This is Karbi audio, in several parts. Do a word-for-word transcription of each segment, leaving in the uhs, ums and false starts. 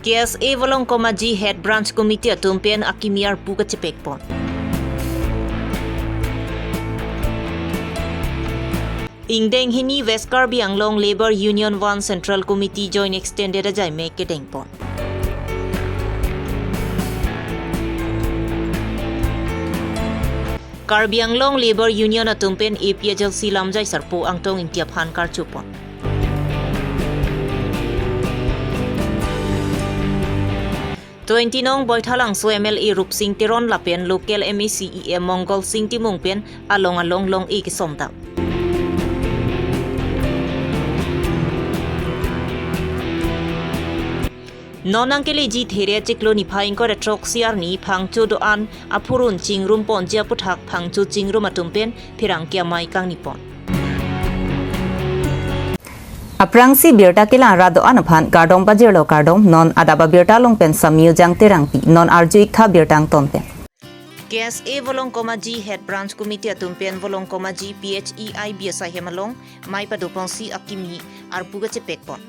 K S A Volongkom Aji Head Branch Committee atum pen akimi arpu kachepekpon. Ingdeng hini West Karbi Anglong Labour Union One Central Committee Joint Extended ajaime kedengpon. Karbi Anglong Labour Union atum pen A P H L C lamjai sarpo Angtong Ingti aphan karchupon. Twenty nong Baithalangso M L A Rupsing Teron lapen local M A C E M Mongol Sing Timung pen along along long-e kesomdam. Non nangkeleji There chiklo niphai ingkoi ra throksi arni Phangcho do-an aphurun chingrumponji aputhak Phangcho chingrum atum pen pherangke amei kangnipon. Aphrangsi birta kelang ra do-an aphan kardom pajirlo, kardom. Non adap abirta along pen Samyu Jang Terangpi, non arju-iktha birta angton pen. K S A Volongkom Aji Head Branch Committee atum pen Volongkom Aji P H E I B S I hem along mei padoponsi akimi arpu kachepekpon.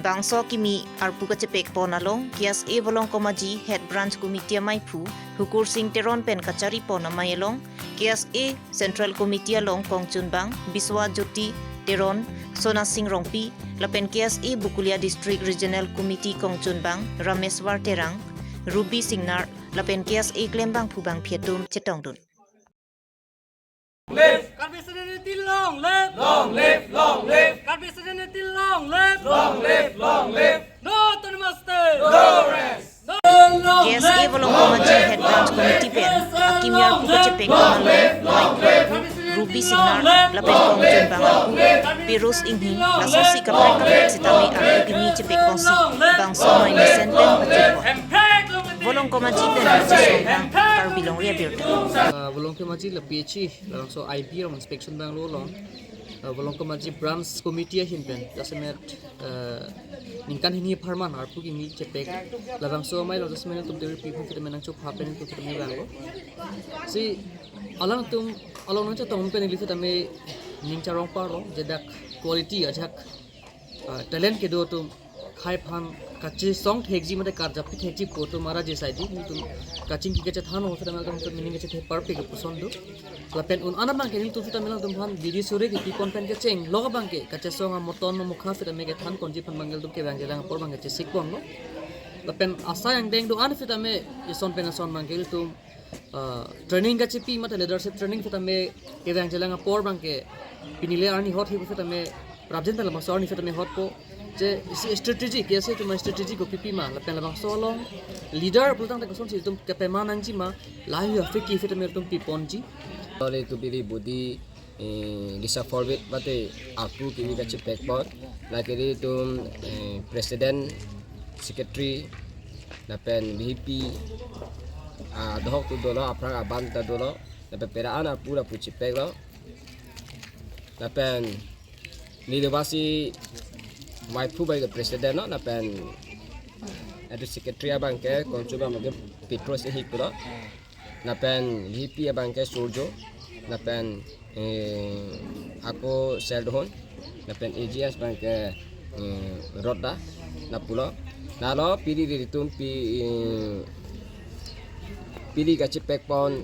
Bangso akimi arpu kachepekpon along K S A Volongkom Aji Head Branch Committee ameiphu Hukur Sing Teron pen kacharipon amei along K S A Central Committee along kongchunbang Biswa Jyoti Teron, Sona Sing Rongpi, lapen K S A Bokolia District Regional Committee kongchunbang Rameswar Terang, Ruby Singnar, lapen K S A klembangphu bangphi atum chetongdun. Live! Karbi Student Unity long live! Long live, long live! Karbi Student Unity long live! Long live, long live! No autonomous state! No rest! No K S A Volongkom Aji Head Branch Committee pen akimi arpu kachepekpon along mei Ruby Singnar lapen kongchunbang arpu Pirus Inghing lasosi kaprek kaprek sitame arpu kimi chepekponsi bangso mei mesen pen pachepon. Volongkom Aji pen Rajesh Ronghang, Karbi Longri Abirta. Ah, Volongkom Aji la P H E, labangso I B along inspection banglo along. Ah, Volongkom Aji Branch Committee ahin pen jasemet, ah, ningkan hini apharman arpu kimi chepek. Labangso amei along jasemet tum deri pi phun sitame nangchopha pen tum sitame banglo. Si alangtum, along nangchetong pen ili sitame ning charong parlo, je dak quality ajahak, ah, talent kedo atum akhai aphan kachesong thekji mate karjapi thekji pu atum ara je saidi, nelitum kachingki kachethan ho sitame alangtum meaning kachethe parpe kepuson do. Lapen un-an abangke nelitum sitame alangtum aphan bidi suri kepipon pen kechenglok abangke kachesong amoton amokha sitame kethanponji aphan abangke nelitum kevang jelang apor abangke chesikponlo. Lapen asai angdeng do-an sitame ison pen ison abangke nelitum ah, training kachipi mate leadership training sitame kevang jelang apor abangke pini le arni hot hi sitame prapjin ta labangso arni sitame hotpo. Je isi strategy, K S A atum strategy kopipi ma, lapen labangso along leader pulotangte kosonsi itum kepema nangji ma, lahei aphi ke sitame itum piponji. Lale tu biri budi, eh, lisa forward mate arpu kimi kachepekpon, lake ilitum, eh, president, secretary, lapen V P, ah, adhoc tu dolo, aphrang aban ta dolo, lapen pera an arpu arpu chepeklo, lapen neli basi waiphu bai ke president lo, lapen adu secretary abangke kongchunbang abangke Petros Ehik pulo. Lapen V P abangke Surjo, lapen, eh, ako Seldohon, lapen A G S abangke, eh, Rodda, lapulo. Lalo piri ilitum pi, eh, piri kachepekpon,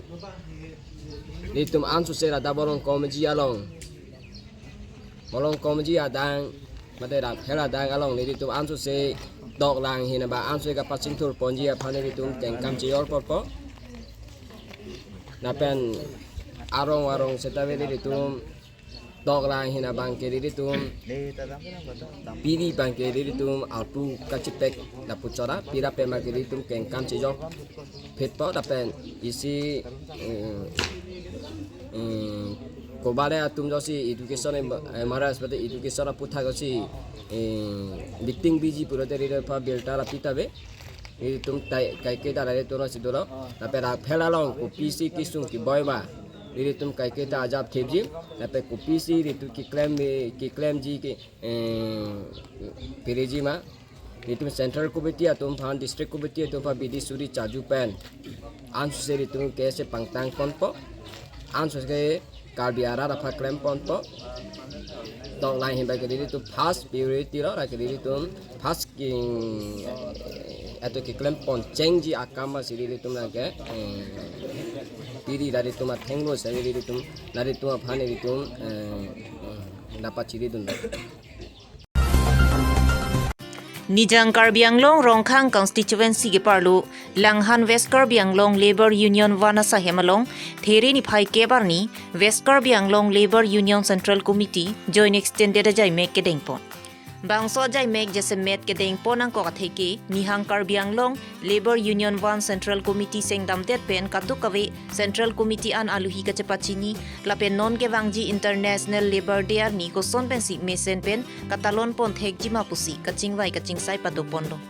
ilitum ansose ra da Volongkom Aji along. Volongkom Aji adang, mate rak hel adang along nelitum ansose doklang hina ba ansose kapachingthurponji aphan nelitum kengkam chejor porpo. Lapen arong arong seta ave nelitum doklang hina abangke nelitum piri abangke nelitum arpu kachepek lapu chora pira pema ke nelitum kengkam chejor phitpo lapen isi, eh, eh, kobale atum josi education em-, eh, maras pati education aputhak josi, eh, meeting biji pulote rire pa birta lapi tabe. Ilitum tai kaike ta rire tono si dolo. Lapen ra phela long kopisi kesung keboi ma. Ilitum kaike ta ajap thepji. Lapen kopisi ilitum keklem, eh, keklemji ke, eh, pireji ma. Ilitum Central Committee atum aphan, District Committee atum aphan bidi suri charju pen ansose ilitum K S A pangtangponpo. Ansose Karbi arat aphan klemponpo. Doklang himba ke ilitum first priority lo, ra ke ilitum first king, eh, Ato keklem pon chengji akam ba siri ilitum lake, eh, tiri lalitum athenglo siri ilitum, lalitum aphan ilitum, eh, eh, dapat siri dun. Nijang Karbi Anglong Rongkhang constituency keparlo, Langhan West Karbi Anglong Labour Union Vanasa hem along, There niphai kep arni, West Karbi Anglong Labour Union Central Committee Joint Extended ajaimek kedengpon. Bangso ajaimek jasemet kedengpon angkok atheke, Nihang Karbi Anglong Labour Union Van Central Committee sengdamdet pen kadokave Central Committee an aluhi kachepachini, lapen non kevangji International Labour Day arni koson pensi mesen pen katalon pon thekji ma pusi kachingvai kachingsai padoponlo.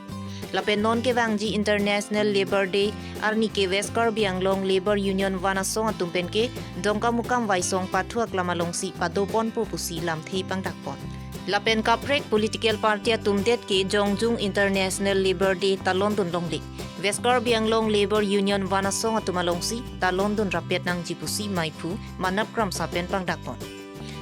Lapen non kevangji International Labour Day arni ke West Karbi Anglong Labour Union Van asong atum pen ke Dongkamukam Vaisong pathu aklam alongsi padoponpo pusi lamthe pangdakpon. Lapen kaprek political party atum det ke jongjung International Labour Day talon dun longle, West Karbi Anglong Labour Union Van asong atum alongsi talon dun rapet nangji pusi maiphu Manap Kramsa pen pangdakpon.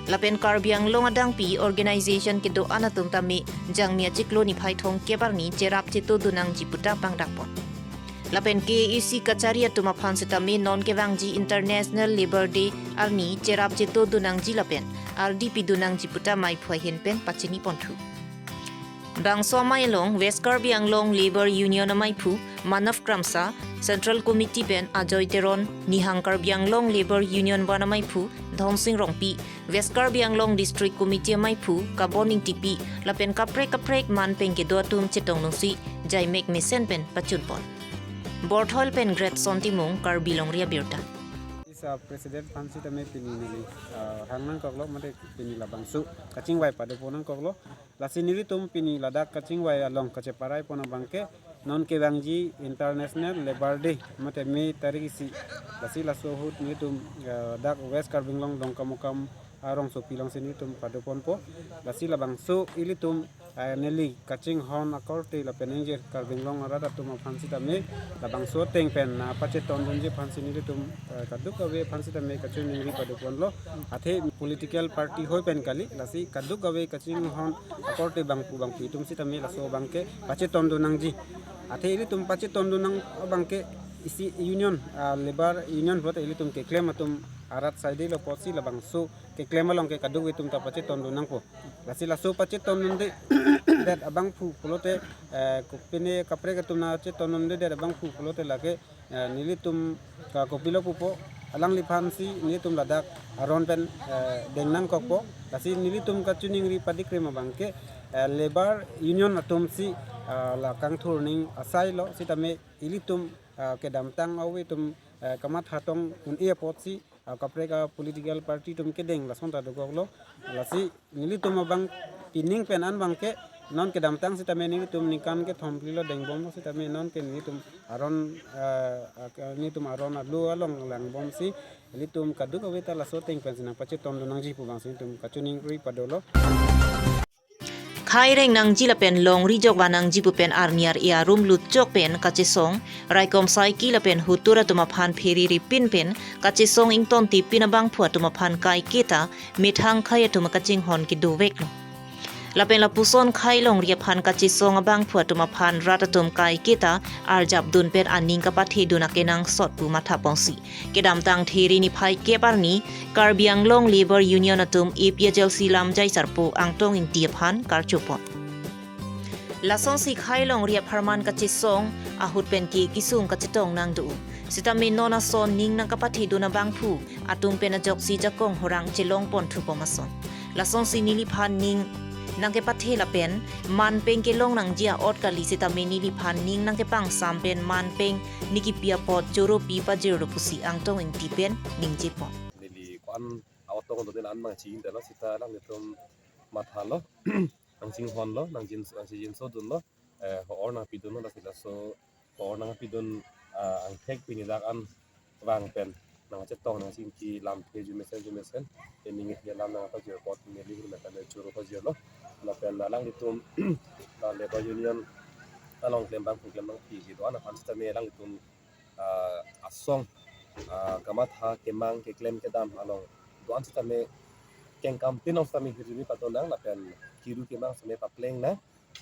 Lapen Karbi Anglong adangpi organization kedo-an atum tame Jangmi achiklo niphai thomkep arni cherap cheto dun nangji puta pangdakpon. Lapen K A A C kachari atum aphan setame non kevangji International Labour Day arni cherap cheto dun nangji lapen ardi pidun nangji puta maiphu ahin pen pachini ponthu. Bangso amei along West Karbi Anglong Labour Union amaiphu Manap Kramsa, Central Committee pen Ajoy Teron, Nihang Karbi Anglong Labour Union Van amaiphu Dhonsing Rongpi, West Karbi Anglong District Committee amaiphu Kabon Ingtipi, lapen kaprek kaprek man pen kedo atum chetong nungsi jaimek mesen pen pachunpon. Borthol pen Great Son Timung, Karbi Longri Abirta. Isa President aphan setame pini neli, ah, hang nangkoklo, mate pini labangso kachingvai padopon nangkoklo. Lasi nelitum pini ladak kachingvai along kacheparai pon abangke non kevangji International Labour Day, mate May tarik isi. Lasi laso ahut nelitum, eh, dak West Karbi Anglong Dongkamukam arongsopi alongsi nelitum padoponpo. Lasi labangso ilitum, eh, neli kachinghon akorte lapen ingjir Karbi Anglong arat atum aphan setame labangso ateng pen nangpachetondunji aphansi nelitum, eh, kadokave aphan setame kachiningri padoponlo. Athe political party hoi pen kali, lasi kadokave kachinghon akorte bangphu bangphi atum setame laso abangke pachetondun nangji. Athe ilitum pachetondun nang abangke isi union, ah, labour union pulote ilitum keklem atum arat saidelo apotsi labangso keklem along ke kadokave atum ta pachetondun nangpo. Lasi laso pachetondunde det abangphu pulote, eh, kopine kaprek atum nangchetondunde det abangphu pulote lake, eh, nelitum ka kopilo pupo, alangliphansi nelitum ladak aron pen, eh, deng nangkokpo. Lasi nelitum kachiningri padikrim abangke, eh, labour union atumsi, ah, la kangthur ning asailo, setame ilitum, ah, kedamtang ave atum, eh, kamatha tong un-e apotsi, ah, kaprek a political party atum kedeng lason ta dokoklo. Lasi nelitum abang pining pen an abangke non kedamtang setame nelitum ningkan kethom phli lo dengbomlo, setame non ke nelitum aron, eh, ak-, nelitum aron alo along langbomsi ilitum kadokave ta laso ateng pensi nangpachetondun nangji pu abangsi nelitum kachiningri padolo. Khai reng nangji lapen longri jokva nangji pu pen arni ar-e arum lutchok pen kachesong, raikom saiki lapen hutur atum aphan pheri ripin pen kachesong ingtontipin abangphu atum aphan kaiketa methang khai atum akachinghon kedoveklo. Lapen lapuson khai longri aphan kachesong abangphu atum aphan rat atum kaiketa arjapdun pen aning kapathedun akenangsot pu mathaponsi kedamtang There niphai kep arni Karbi Anglong Labour Union atum A P H L C lamjai sarpo Angtong Ingti aphan karchopon. Lasonsi khai longri apharman kachesong ahut pen ke kesung kachetong nangdo. Setame non ason ning nangkapathedun abangphu atum pen ajoksi jakong horang chelong ponthupo mason. Lasonsi neliphan ning nangkepathe lapen man peng kelong nangji a-ot kali, setame neliphan ning nangkepangsam pen man peng ne kipi apot choro pi pajirlo pusi Angtong Ingti pen ningjepon. Neli ko-an a-otong do den an mang chin dalo seta alanglitum mathalo, nangchinghonlo, nangjin, nangchijinsodunlo, eh, ho-or nangpidunlo, lasi laso ho-or nangpidun, ah, angthek pini dak an vang pen nangchetong nangchingki lamthe jumesen jumesen, eh, ningje alam nangpajir apot neli hur meta choro pajirlo. Lapen alanglitum, la labour union along klembang pu klembangpi kedo-an aphan setame alanglitum, ah, asong, ah, kamatha kemang keklem kedam along do-an setame kengkam tin along setame hirjume padonang lapen kiru kemang setame papleng nang.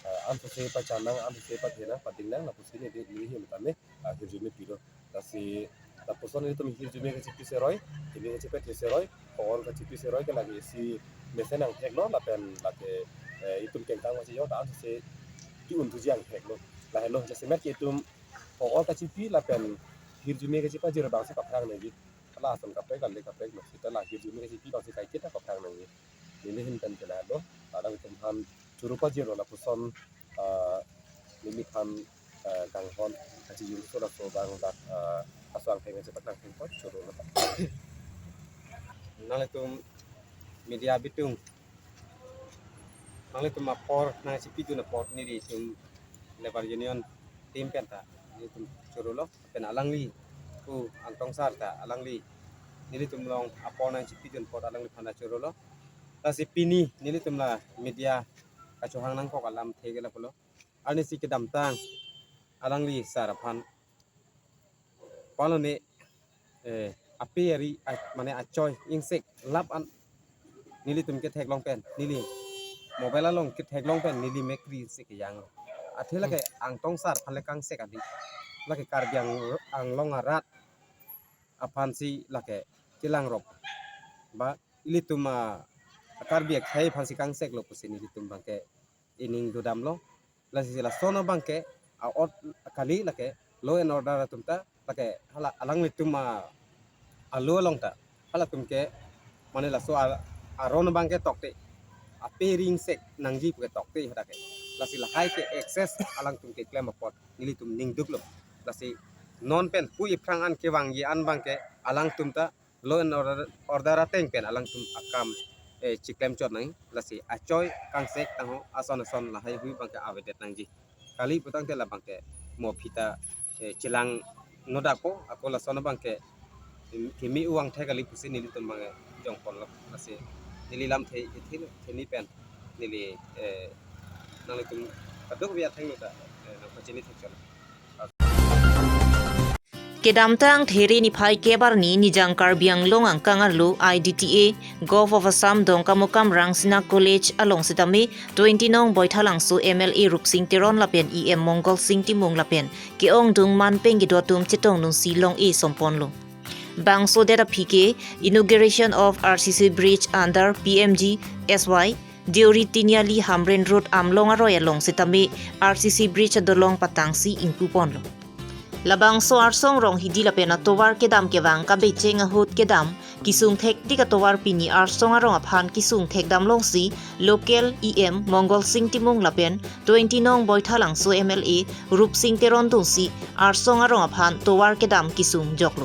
ah, ansose pachanang, ansose pathenang, padingnang, lapusi neli, neli ahin tame, ah, hirjume pilo. Lasi lapuson nelitum hirjume kachipi seroi, hini kachipet seroi, ko-ol kachipi seroi ke lake isi mesen angthek lo, lapen lake, eh, itum kengkang masi yo, ta ansose ki-un thuji angthek lo. Lahelo, jasemet ke itum ko-ol kachipi lapen hirjume kachipajir abangsi kaphrang nangji. Hala ason kaprek, kali kaprek, masi ta la hirjume kachipi abangsi kaiketa kaphrang nangji. Neli ahin pen ke lahelo, alangtum aphan choro pajirlo lapuson, ah, neliphan, ah, kanghon kachijurso laso abang dak, ah, aso angthek nangchepaklang thengpon choro lo. Nanglitum media bitung, nanglitum apor nangchipidun apor nelitum Labour Union team pen ta nelitum choro lo. Pen alangli pu Angtong sar ta alangli nelitum along apor nangchipidun apot alangliphan ta choro lo. Lasi pini nelitum la media kachohang nangkok alamthe ke lapulo. Arnisi kedamtang alangli sar aphan palo ne, eh, ape ari a-, mane achoi ingsek lap an nelitum ketheklong pen, neli mobile along ketheklong pen neli mekri ingsek kejang lo. Athe lake Angtong sar aphan le kangsek adi, lake Karbi Ang-, Anglong arat aphansi lake kelangrok. Ba ilitum a Karbi akhei aphansi kangsek lo pusi nelitum abangke ining dodam lo. Lasi lason abangke a-ot kali lake law and order atum ta lake hala alanglitum a alo along ta halatum ke mane laso a-, aron abangke tokte, ape ari ingsek nangji puke tokte hadak ke. Lasi lahai ke excess alangtum keklem apot nelitum ningduk lo. Lasi non pen pu iphrang an kevangji an abangke alangtum ta law and order, order ateng pen alangtum akam, eh, chiklem chot nang. Lasi achoi kangsek tangho ason ason lahai hui abangke avedet nangji. Kali putangte labangke mo aphi ta, eh, chelang nodak po, ako lason abangke kimi uang the kali pusi nelitum abangke jongpon lo. Lasi neli lamthe ithi lo, theni pen neli, eh, nanglitum kadokave athengno ta, eh, nangpachini thek chot. Kedamtang There niphai kep arni Nijang Karbi Anglong angkang arlo I D T A, Govt of Assam Dongkamukam Rangsina College along sitame twenty nong Boithalangso M L A Rupsing Teron lapen E M Mongol Sing Timung lapen ke-ongdung manpeng kedo atum chetongdunsi long-e somponlo. Bangso det aphi ke inauguration of R C C bridge under P M G S Y Deuri Tiniali Hamren Road Amlong aroi along sitame R C C bridge adolong patangsi ingpuponlo. Labangso arsong rong hidi lapen atovar kedam kevang kabecheng ahut kedam kesung thektik atovar pini arsong arong aphan kesung thekdam longsi local E M Mongol Sing Timung lapen twenty nong Boithalangso M L A Rupsing Teron dunsi arsong arong aphan tovar kedam kesung joklo.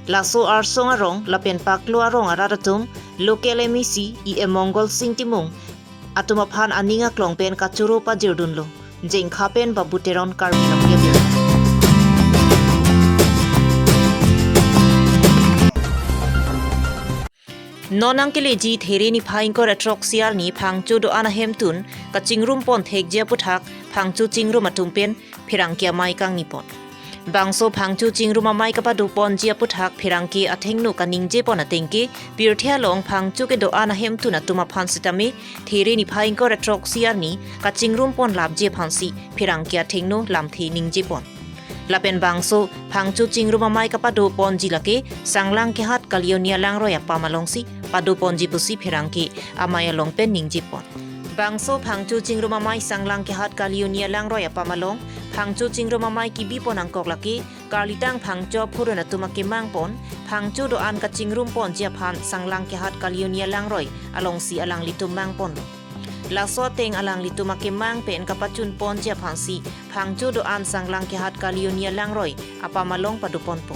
Laso arsong arong lapen paklo arong arat atum local M A C E M Mongol Sing Timung atum aphan aning aklong pen kachoro pajirdunlo. Jengkha pen Babu Teron, Karbi Anglong News. Non nangkeleji There niphai ingkoi ra throksi arni Phangcho do-an ahemtun kachingrumpon thekji aputhak Phangcho chingrum atum pen pherangke amei kangnipon. Bangso Phangcho chingrum amei kapadoponji aputhak pherangke athengno kaningjepon atengke pirthe along Phangcho kedo-an ahemtun atum aphan sitame There niphai ingkoi ra throksi arni kachingrumpon lapji aphansi pherangke athengno lamthe ningjepon. Lapen bangso Phangcho chingrum amei kapadoponji lake Sanglang Kehat Kalioni alangroi apam alongsi padoponji pusi pherangke amei along pen ningjepon. Bangso Phangcho chingrum amei Sanglang Kehat Kalioni alangroi apam along Phangcho chingrum amei kebipon angkok lake karlitang Phangcho aphurun atum akemangpon Phangcho do-an kachingrumponji aphan Sanglang Kehat Kalioni alangroi alongsi alanglitum mangponlo. Laso ateng alanglitum akemang pen kapachunponji aphansi Phangcho do-an Sanglang Kehat Kalioni alangroi apam along padoponpo.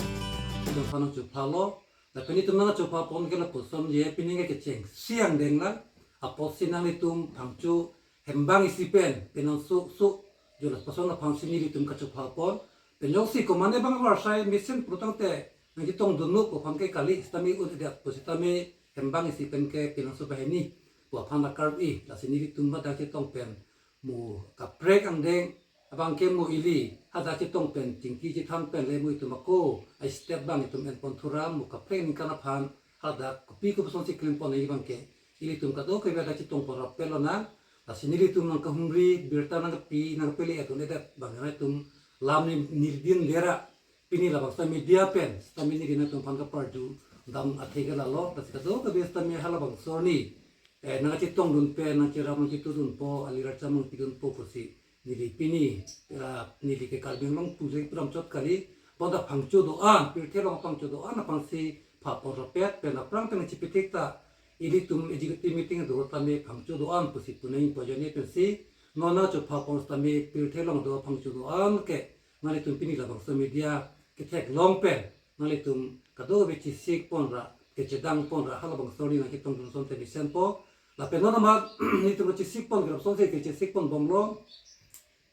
Itum aphan nangchophalo, lapen itum nangchophapon ke lapuson je pining ke kechengsi angdeng lang, apotsi nanglitum Phangcho hembang isi pen, penang su, su, jo lapuson aphansi nelitum kachophapon, pen jongsi komane bang avarsai mesen putangte nangchetongdunlo pu aphan ke kali, sitame un-edet pu sitame hembang isi pen ke penang su bahini pu aphan akar-i, lasi nelitum hadak chetong pen mo kaprek angdeng abangke mo ili hadak chetong pen chingki chethan pen le mo itum ako a-step abang itum enpon thura mo kaprek ningkan aphan hadak kopi kopuson si klempon abangke ilitum kadokave hadak chetongpon rapet lonang. Lasi nelitum nangkahumri, birta nangkepi, nangkepele atum edet bang nangtum lam ni nirdin dera pini labangso media pen sitame neli nangtumphan kaparju dam athe ke lalo, lasi kadokave sitame halabangso arni eh, nangchetongdun pen, nangcherap nangchetudunpo, ali racham nangpidunpo pusi neli pini, eh, neli ke Karbi Anglong pujai pramchot kali, bonta phangcho do-an, pirthe along phangcho do-an aphansi pha porapet pen aphrang pen nangchepethik ta, ilitum executive meeting do tame phangcho do-an pusi puneng pajone pensi, nona chopha pon sitame pirthe along do phangcho do-an ke, nanglitum pini labangso media ketheklong pen, nanglitum kadokave chesik ponra, kechedang ponra, halabangso arni nangchetongdun asonte mesenpo. Lapen non amat, nelitum chesik pon, grab sonsi kechesik pon bomlo.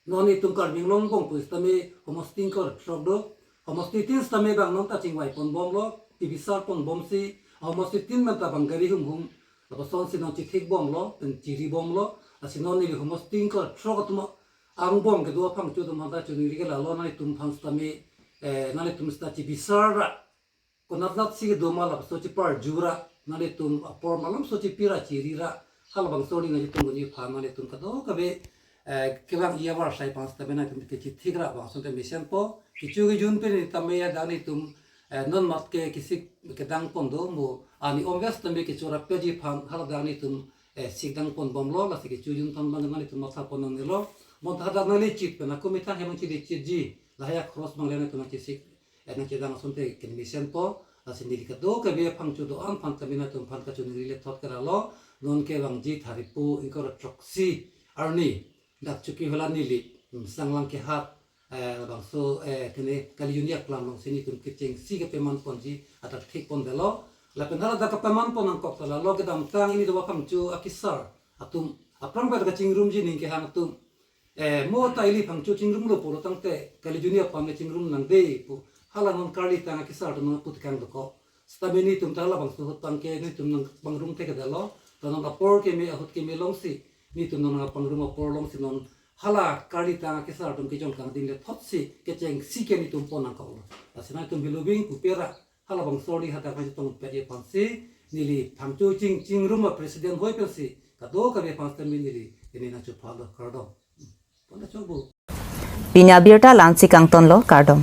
Non nelitum Karbi Anglong bong pusitame homosti ingkoi ra throk do. Homosti tin sitame bang non ta chingvai pon bomlo, tibisar pon bomsi, homosti tin menta bang gari humhum, labasonsi non chethik bomlo, pen chiri bomlo, lasi non neli homosti ingkoi ra throk atum angbong kedo aphangcho atum aphanta choningri ke lalo, nanglitum aphan sitame, eh, nanglitum sita chibisar ra, konat natsi kedo ma labangso cheparju ra, nanglitum apor malomso chepi ra chiri ra, halabangso arni nangchetongdunji aphan nanglitum kadokave, eh, kevang iya varsai aphan sitame nanglitum kechethik ra bang asonte mesenpo, kecho kejun pen tame ya dang nelitum, eh, non amat ke kesik kedang pon do mo, ani om ves tame kecho rapji aphan hala dang nelitum, eh, sik dang pon bomlo, lasi kecho kejun aphan bang nanglitum matha pon nangnelo, bonta hadak nanglechit pen ako methang hem nangchelechitji, lahai akhoros bang le nangtum nangchesik, eh, nangchedang asonte ke mesenpo, lasi neli kadokave aphangcho do-an aphan tame nangtumphan kachoningri le thot ke lalo, non kevangji Taripo ingkoi ra throksi arni, dak Chokihola neli, mm, Sanglang kehat, eh, bangso, eh, kene kali juni aklam alongsi nelitum kechengsi kepaman ponji adak thik pon delo. Lapen hala dak kepaman pon nangkok ta lalo kedamtang ili do aphangcho akesar atum aphrang pen kachingrumji ning kehang atum, eh, mo ta ili phangcho chingrumlo pulo tangte kali juni apam le chingrum nangde pu, hala non karli tang akesar atum nangputekang dokok. Sitame nelitum ta halabangso ahut tangke nelitum nangpangrum thekthedetlo. Ta non apor keme ahut keme alongsi, nelitum nangpangrum apor alongsi non hala karli tang akesar atum kejong kangding le thotsi kechengsi ke nelitum pon nangkoklo. Lasi nangtum hiloving kupera, halabangso arni hadak nangchetongpetji aphansi, neli phangcho ching chingrum a-president hoi pensi kadokave aphan sitame neli, neli nangchophalo, kardom. Pon ta chobu. Pini abirta la-ansi kangtonlo, kardom.